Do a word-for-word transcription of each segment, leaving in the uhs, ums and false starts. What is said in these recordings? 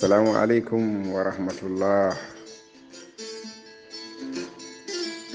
Assalamu aleykum wa rahmatullah.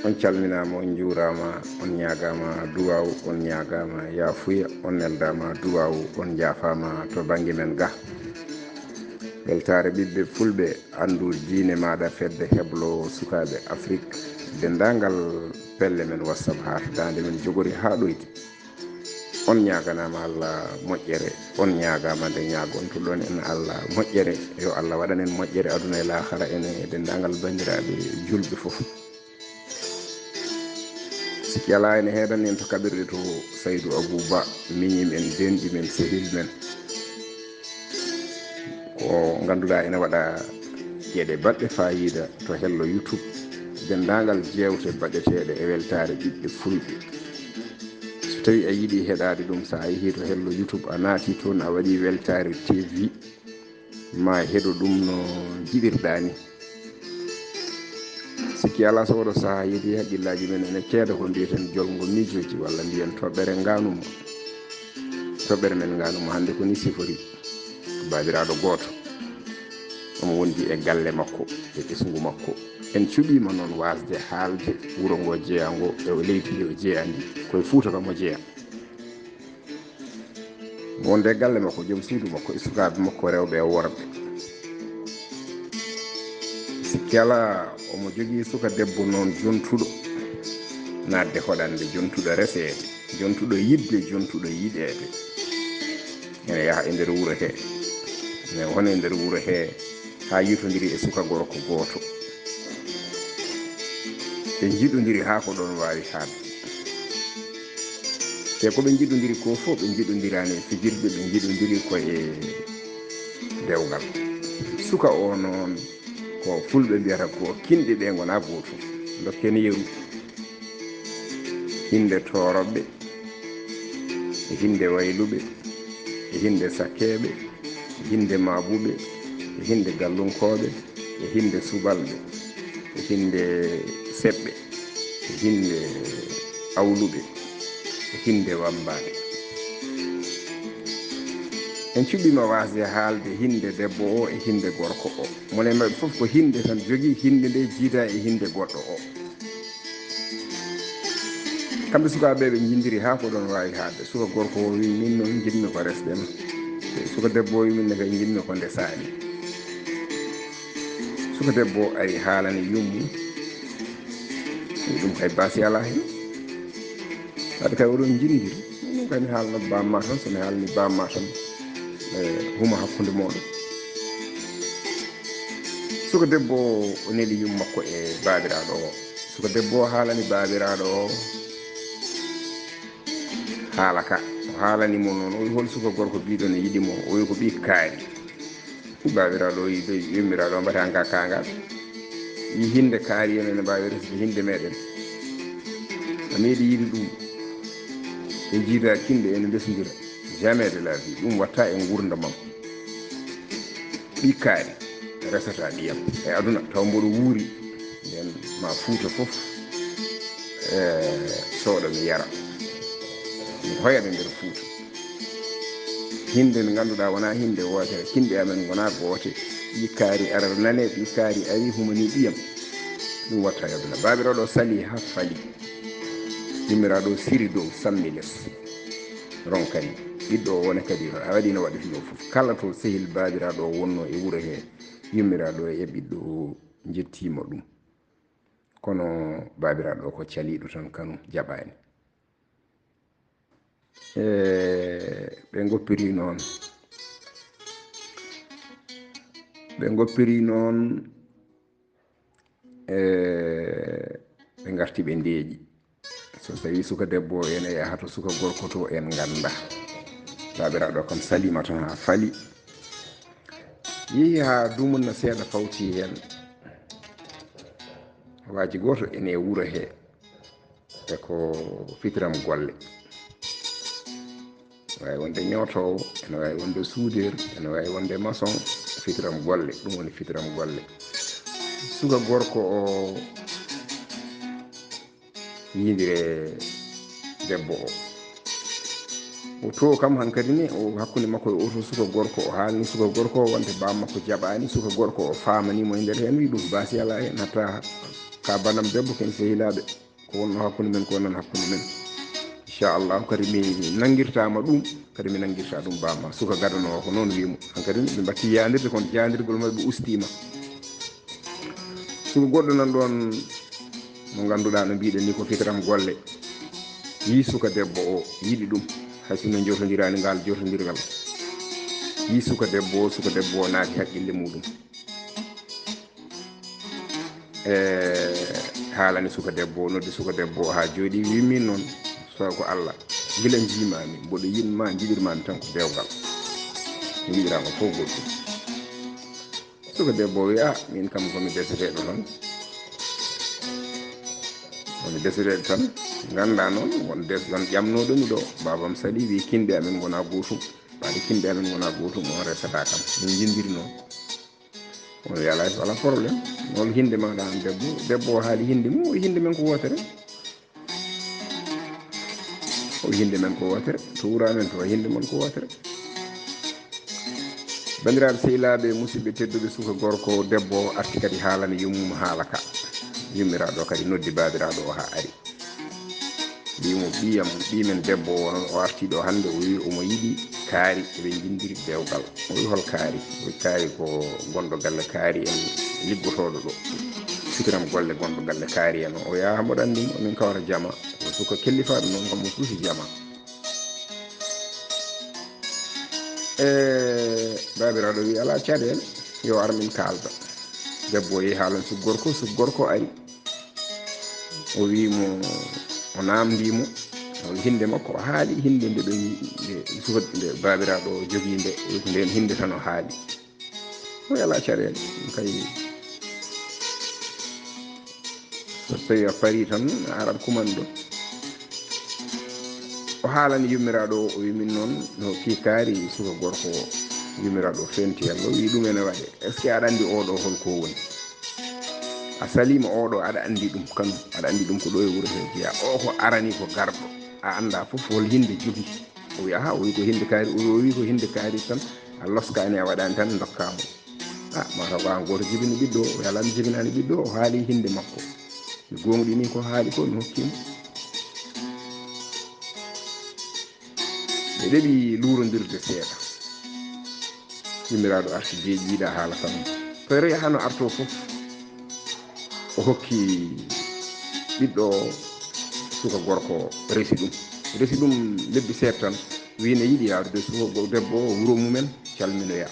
On calminaama, on njuuraama, on ñaagaama duwaawu, on ñaagaama yaafuya, on neldaama duwaawu, on njaafaama to bannge men ga. Weltaare ɓiɓɓe fulɓe, anndu diine maaɗa, fedde heblo sukaaɓe Afrik, denndaangal pelle men WhatsApp haa to daande men jogori haa ɗoyde. On ñaaganaama Allah moƴƴere, on ñaagaama nde ñaagontoɗon en Allah moƴƴere. Yo Allah waɗan en moƴƴere aduna e laakara, en e denndaangal banndiraaɓe juulɓe fof. Sikki alaa ene heedan en to kaɓirɗe to Saydu Abou Ba, miñi men, denɗi men, sehil men. Ko ngannduɗaa ene waɗa geɗe baɗɗe faayiida to hello YouTube. Denndaangal jeewte baɗeteeɗe e weltaare ɓiɓɓe fulɓe. So tawii a yiɗi heɗaade ɗum, so a yehii to hello YouTube, a naati toon, a waɗi weltaare T V, ma heɗo ɗum no njiɗirɗaa ni. Sikki alaa, so oɗo sahaa yeetii, haqqillaaji men ene ceeda ko mbiyeten jolngo miijooji, walla mbiyen toɓɓere ngaanuma. Toɓɓere men ngaanuma hannde ko ni sifori. Baabiraaɗo gooto, omo wondi e galle makko, e ɓesngu makko. En cuɓiima noon waasde haalde wuro ngo jeyaa ngo e leydi ndi o jeyaa ndi. Ko e Fuuta kam o jeyaa. Wonde e galle makko, joom suudu makko, e sukaaɓe makko rewɓe e worɓe. Sikki alaa, omo jogii suka debbo noon jontuɗo, naatde hoɗande, jontuɗo reseede, jontuɗo yiɗde, jontuɗo yiɗeede. Ene yaha e nder wuro hee, ene wona e nder wuro hee, haa yotondiri e suka gorko gooto. Ɓe njiɗondiri haa ko ɗoon waawi haaɗde. Te ko ɓe njiɗondiri ko fof, ɓe njiɗondiraani e fijirde, ɓe njiɗondiri ko e dewgal. Suka o noon, ko fulɓe mbiyata ko kinɗe ɗe ngonaa gootum. Ndokken yeru. Hinde tooroɓɓe, e hinde wayluɓe, e hinde sakkeeɓe, e hinde maabuɓe, e hinde gallunkooɓe, e hinde subalɓe, e hinde seɓɓe, e hinde awluɓe, e hinde wammbaaɓe. En cuɓiima waasde haalde hinde debbo o e hinde gorko o. Mone maɓɓe fof ko hinde tan jogii, hinde nde jiidaa e hinde goɗɗo o. Kamɓe sukaaɓe ɓe njindiri haa ko ɗoon waawi haaɗde. Suka gorko o wi, "Min noon njiɗmi ko resde ma." Suka debbo o wi, "Min ne kay njiɗmi ko nde saani." Suka debbo o ari haalani yummum. Wi, "Ɗum kay baasi alaa heen. Wadde kay oɗon njindiri. Ɗum kay mi haalna bamma tan, so mi haalni bamma tan, e huma hakkunde mooɗon." Suka debbo o neli yumma makko e baabiraaɗo o. Suka debbo o haalani baabiraaɗo o haala ka. O haalani mo noon, o wi, "Hol suka gorko biiɗo ne yiɗi mo?" O wi, "Ko ɓii kaari." Baabiraaɗo o wi, "Dey, yummiraaɗo o mbaɗa an ka kaangal. Yi hinde kaari en ene mbaawi resde hinde meɗen. A meeɗi yiɗi ɗum. En jiida kinɗe ene ndesondira. Jamais de la vie. Ɗum watta e nguurndam am." Ɓii kaari resata ndiyam e aduna, taw mboɗo wuuri, nden ma Fuuta fof, e, sooɗa mi yara. Mi hoyana nder Fuuta. Hinde nde ngannduɗaa wonaa hinde wootere, kinɗe amen ngonaa goote. Ɓii kaari ara nane, ɓii kaari ari humani ndiyam. Ɗum watta e aduna. Baabiraaɗo sali haa fali. Yummiraaɗo siri dow, sammi les. Ronkani. Ɓiɗɗo o wona kadi, a waɗi no waɗi fino fof. Kala to sehil baabiraaɗo o wonno e wuro hee, yummiraaɗo e ɓiɗɗo o njettiima ɗum. Kono baabiraaɗo ko caliiɗo tan, kanum jaɓaani. E, ɓe ngoppiri noon. Ɓe ngoppiri noon, e, ɓe ngarti ɓe ndeeƴi. So tawi suka debbo o ene yaha to suka gorko to, en ngannda. Baabiraaɗo kam saliima tan haa fali. Yehi haa dumunna seeɗa fawti heen. Waaji gooto ene e wuro hee. E ko fitiram golle. Ene waawi wonde ñootoowo, ene waawi wonde suudeer, ene waawi wonde maçon, fitiram golle. Ɗum woni fitiram golle. Suka gorko o yiyondire debbo o. O to kam hankadi ne, o hakkunde makko e oto suka gorko, o haalni suka gorko o wonde baa makko jaɓaani, suka gorko o faamani mo e nder heen, wi ɗum baasi alaa heen, hatta ka banam debbo ken sehilaaɓe, ko wonno hakkunde men ko nan hakkunde men. Inchallah kadi mi nanngirtaama ɗum, kadi mi nanngirta ɗum baa ma. Suka gadano o ko noon wi mo. Hankadi ne ɓe mbatti yaandirde kono jaandirgol maɓɓe ustiima. Suka goɗɗo nan ɗoon mo ngannduɗaa no mbiɗen ni ko fitiram golle. Yii suka debbo o yiɗi ɗum, hay sinno jotondiraani ngal jotondirgal. Yii suka debbo o, suka debbo o naati haqqille muɗum. E haalani suka debbo o, noddi suka debbo o haa jooɗi, wi min noon, so ko Allah, gila njiimaami, mboɗo yiɗma, njiɗirmaami tan ko dewgal. Mi yiɗiraama fof goɗɗum. Suka debbo o wi, "Ah, min kam ko mi deseteeɗo tan. Ko mi deseteeɗo tan. Nganndaa noon, won des-, won ƴamnooɗo mi ɗo. Baabam sali, wi kinɗe amen ngona gootum. Ɓaade kinɗe amen ngona gootum, on resata kam. Min njinndiri noon." On wi, "Alaa, alaa problème. Hol hinnde maaɗa aan debbo?" Debbo o haali hinnde mum, o wi, "Hinnde men ko wootere." O wi, "Hinnde men ko wootere, to wuro amen to, hinnde mon ko wootere." Banndiraaɓe sehilaaɓe, musidɓe tedduɓe, suka gorko debbo o arti kadi haalani yummum haala ka. Yummiraaɗo kadi noddi baabiraaɗo o haa ari. Wi mo, "Ɓiyam, ɓii men debbo o noon, o arti ɗo hannde, o wi omo yiɗi kaari, eɓe njinndiri dewgal." O wi, "Hol kaari?" O wi, "Kaari ko gonɗo galle kaari en, liggotooɗo ɗo. Fitiram golle gonɗo galle kaari en o." O wi, "Haa mboɗo anndi mo, min kawra jama. Ko suka kellifaaɗo noon, kam mo suusi jama." E baabiraaɗo wi, "Alaa caɗeele, yo ar min kaalda." Debbo o yehi haalan suka gorko, suka gorko ari. O wi mo, o naamndi mo, hol hinnde makko, o haali hinnde nde ɓe, nde suka, nde baabiraaɗo o jogii nde, o wi ko ndeen hinnde tan o haali. O wi alaa caɗeele, ɗum kay, so tawii a parii tan, a arat kuman ɗo. O haalani yummiraaɗo o, o wi min noon, no hokki kaari suka gorko o. Yummiraaɗo o fenti heen, o wi ɗum ene waɗe. Est-ce que aɗa anndi oɗo hol ko woni? A saliima oɗo, aɗa anndi ɗum kanum, aɗa anndi ɗum ko ɗo e wuro he jeyaa. O ko arani ko garɗo, a anndaa fof hol hinnde jogii. O wi, "Aha," o wi, "ko hinnde kaari." O wi, "O wi ko hinnde kaari tan, a loskaani, a waɗaani tan, ndokkaa mo." "Ah, mataw ko aan gooto jibini ɓiɗɗo o." O wi, "Alaa, mi jibinaani ɓiɗɗo o, o haali hinnde makko. Mi goongɗini ko haali ko, mi hokki mo." Ɓe ɗeɓi luurondirde seeɗa. Yummiraaɗo arti deeƴi, yiɗa haala tan. Ko reyahano arto fof, o hokki ɓiɗɗo o suka gorko o, resi ɗum. Resi ɗum lebbi seeɗa tan, wi ne yiɗi yahdude suka go-, debbo o wuro mumen, calminoya.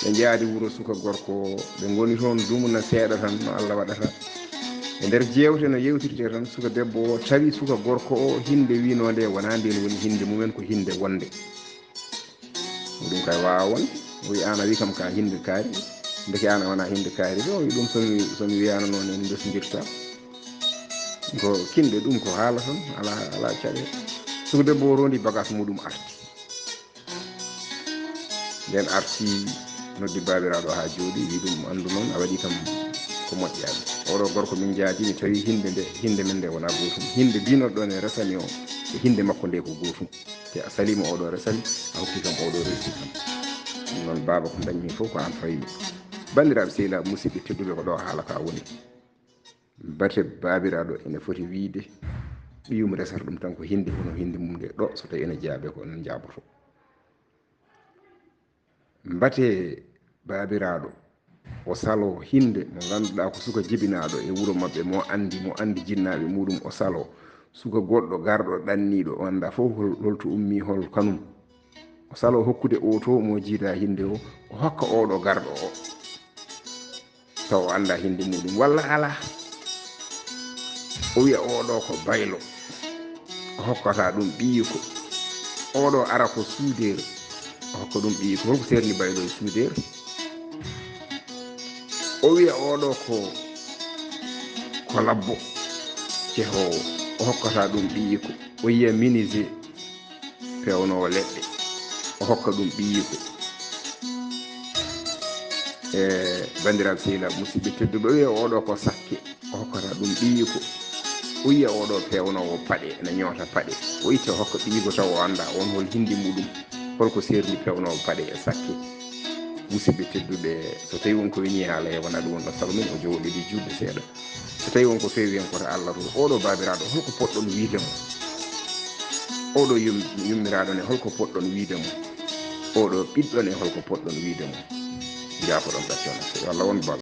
Ɓe njaadi wuro suka gorko o, ɓe ngoni toon dumna seeɗa tan, no Allah waɗata. E nder jeewte no yewtirte tan, suka debbo o tawi suka gorko o, hinnde wiinoo nde wonaa ndeen woni hinnde mumen, ko hinnde wonde. Ɗum kay waawa wonde. O wi, "Aan a wi kam ka hinnde kaari, ndeke aan a wonaa hinnde kaari." O wi, "Ɗum so mi, so mi wiyaano noon en mbesondirta." Ko kinɗe ɗum ko haala tan, alaa, alaa caɗeele. Suka debbo o rondi bagaas muɗum arti. Nden arti noddi baabiraaɗo haa jooɗi, wi ɗum, "Anndu noon a waɗi kam ko moƴƴaani. Oɗo gorko min njaadi, mi tawi hinnde nde, hinnde men nde wonaa gootum. Hinnde biinoɗo ne resani o e hinnde makko nde ko gootum. Te a saliima oɗo resani, a hokki kam oɗo resi kam." Ɗum noon baaba ko ndañmi fof ko aan fawi. Banndiraaɓe sehilaaɓe musidɓe tedduɓe ko ɗo haala ka woni. Mbate baabiraaɗo ene foti wiyde ɓiyum resata ɗum tan ko hinnde, hono hinnde mum nde ɗo, so tawi ene jaabe ko onon njaaboto. Mbate baabiraaɗo o saloo hinnde mo ngannduɗaa ko suka jibinaaɗo e wuro maɓɓe, mo anndi, mo anndi jinnaaɓe muɗum, o saloo suka goɗɗo garɗo ɗanniiɗo, o anndaa fof hol, holto ummii, hol kanum. O saloo hokkude o to mo jiidaa hinnde o, o hokka oɗo garɗo o. Taw o anndaa hinnde muɗum walla alaa. O wiya oɗo ko baylo, o hokkata ɗum ɓiyiiko. Oɗo ara ko suudeer, o hokka ɗum ɓiyiiko. Holko seerni baylo e suudeer? O wiya oɗo ko, ko labbo cehoowo, o hokkata ɗum ɓiyiiko. O yiya menuisier, peewnoowo leɗɗe, o hokka ɗum ɓiyiiko. E banndiraaɓe sehilaaɓe musidɓe tedduɓe, o wiya oɗo ko sakke, o hokkata ɗum ɓiyiiko. O yiya oɗo peewnoowo paɗe ene ñoota paɗe, o itta o hokka ɓiyiiko taw o anndaa oon hol hindi muɗum, hol ko seerndi peewnoowo paɗe e sakke. Musidɓe tedduɓe, so tawii won ko wini haala e wona ɗum wonno sago min o jooɗiɗo juutde seeɗa. So tawii won ko feewi heen koto Allah to, oɗo baabiraaɗo hol ko poɗɗon wiyde mo? Oɗo yum- yummiraaɗo ne hol ko poɗɗon wiyde mo? Oɗo ɓiɗɗo ne hol ko poɗɗon wiyde mo? Njaafoɗon ɓe coono, yo Allah won bal.